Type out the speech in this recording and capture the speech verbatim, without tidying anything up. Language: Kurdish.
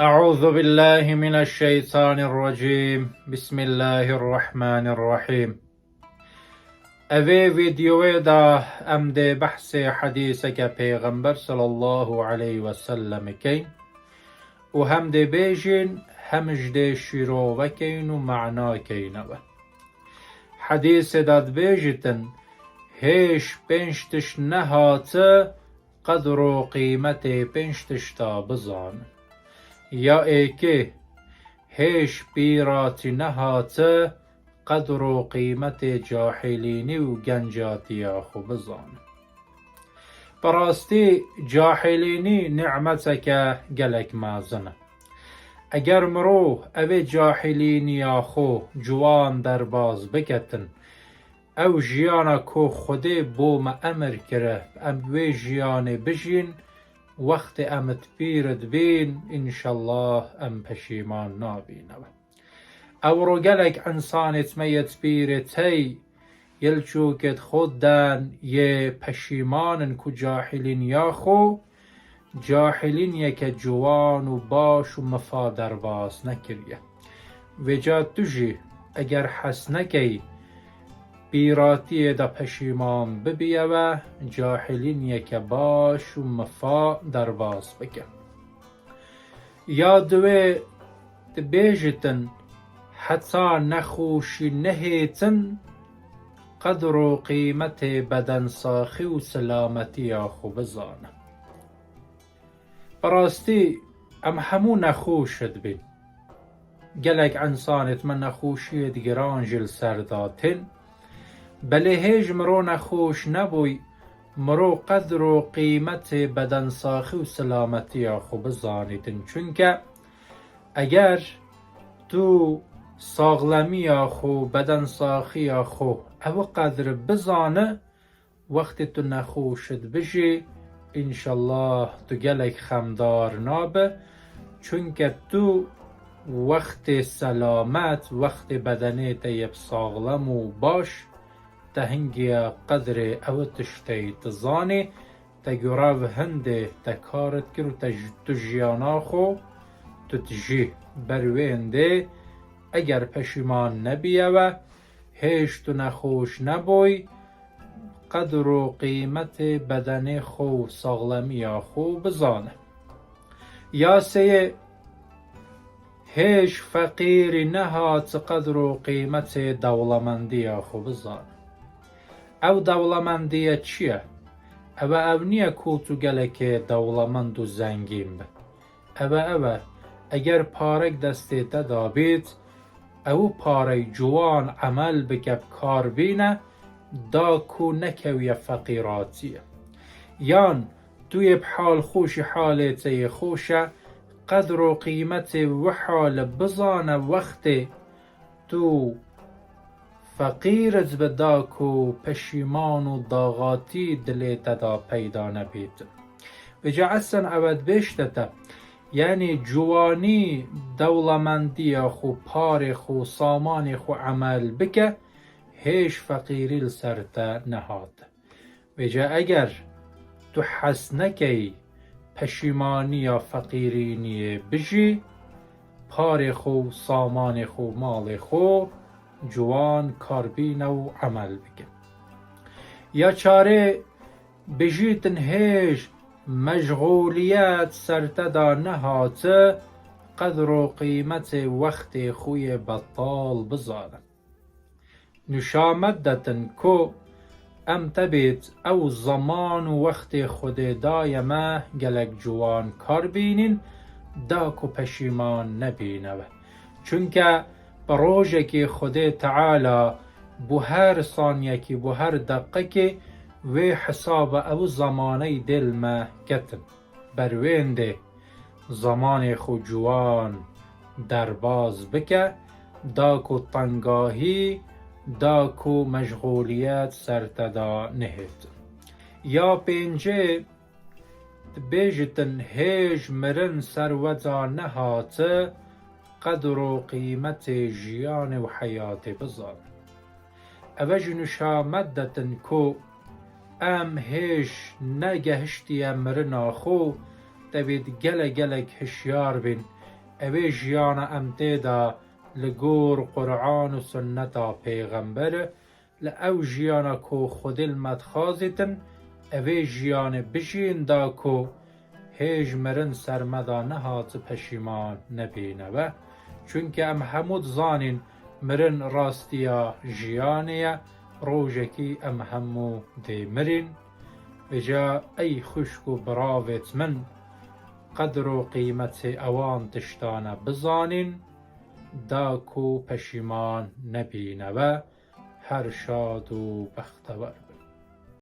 أعوذ بالله من الشيطان الرجيم. بسم الله الرحمن الرحيم. Evê vîdeoyê de em dê behsê hedîseke Pêxember sallallahu aleyhi ve sellem keyn û hem dê bêjin, hem ji dê şîrove keyn û mana keyne we. Hedîsê de dibêjitin, hêj pênc tişt nehate qedr û qîmetê pênc tişta bizan. Ya êkê, hêj pîratî nehate qedr û qîmetê cahilînî û gencatiya xwe bizan. Bi rastî cahilînî nîmeteke gelek mezin e. Eger mirov evê cahilîniya xwe ciwan derbas biketin, ew jiyana ku Xwedê bo me emir kire, em wê jiyanê bijîn, wextê em pîr dibîn, înşellah em peşîman nabîne we. Ewro gelek însanê me yê pîrê tey yê li çûkê xwe den yê peşîman in ku cahilîniya xwe, cahilîniyeke ciwan û baş û mifa derbas nekiriye. Vêca tu jî eger hez nekey pîratiyê de peşîman bibiye we, cahilîniyeke baş û mifa derbas bike. Ya diwê dibêjitin, heta nexweşî nehêtin, qedr û qîmetê bedensaxî û silametiya xwe bizane. Bi rastî em hemû nexweş dibin. Gelek însanêt me nexweşiyêt giran jî li ser datin. Belê hêj miro nexweş nebûy, miro qedr û qîmetê bedensaxî û silametiya xwe bizanîtin. Çunke eger tu saxlemiya xwe, bedensaxiya xwe ew qedr bizane, wextê tu nexweş dibijî, înşellah tu gelek xemdar nabe. Çunke tu wextê selamet, wextê bedenê te yê bi saxlem û baş, te hingiya qedrê ew tiştey dizanî, te görev hindê te kar dikir û te ji, tu jiyana xwe, tu dijî. Ber wê hindê eger peşîman nebiye we, hêj tu nexweş nebûy, qedr û qîmetê bedenê xwe û saxlemiya xwe bizane. Ya sêyê, hêj feqîrî nehat qedr û qîmetê dewlemendiya xwe bizane. Ew dewlemendiye çi ye? Ew e, ew niye ku tu gelekê dewlemend û zengîn be. Ev e, ev e, eger parek destê te de bît, ew parey ciwan emel bike, bi kar bîne, da ku nekewiye feqîratiyê. Yan tu yê bi hal xweşî halê te yê xweş e, qedr û qîmetê wiha li bizane, wextê tu feqîr dibe da ku peşîman û daxatî dilê te de peyda nebît. Vêca esen ew dibêjte te, yanî ciwanî dewlemendiya xwe, parê xwe, samanê xwe emel bike, hêj feqîrî li ser te nehate. Vêca eger tu hez nekey peşîmaniya feqîrîniyê bijî, parê xwe û samanê xwe û malê xwe ciwan kar bîne û emel bike. Ya çarê, bijîtin hêj meşxûliyet ser te de nehate, qedr û qîmetê wextê xwe yê betal bizane. Nişamet detin ku em tebêt ew zeman û wextê Xwedê daye me gelek ciwan kar bînin, da ku peşîman nebîne we. Çunke bi rojekê Xwedê Teala bo her saniyekî, bo her deqekê wê hesaba ew zemaney dê li me ketin. Ber wê hindê zemanê xwe ciwan derbaz bike, da ku tengahî, da ku meşxûliyet ser te de nehêt. Ya pêncê, dibêjitin hêj mirin ser we de nehate, qedr û qîmetê jiyanê û heyatê bizane. Ev e jî nişamet detin ku em hêj negehiştiye mirina xwe, tevî gelek gelek hişyar bin. Evê jiyana em tê de li gor Quran û sunneta pêxember, li ew jiyana ku Xwedê li me dixwazîtin, evê jiyanê bijîn da ku hêj mirin ser me de nehati peşîman nebîne we. Çunke em hemû dizanîn mirin rastiya jiyanê ye, rojekî em hemû dê mirîn. Vêca ey xwişk û biravêt min, qedr û qîmetê ewan tiştane bizanîn, da ku peşîman nebîne we, her şad û bextewer.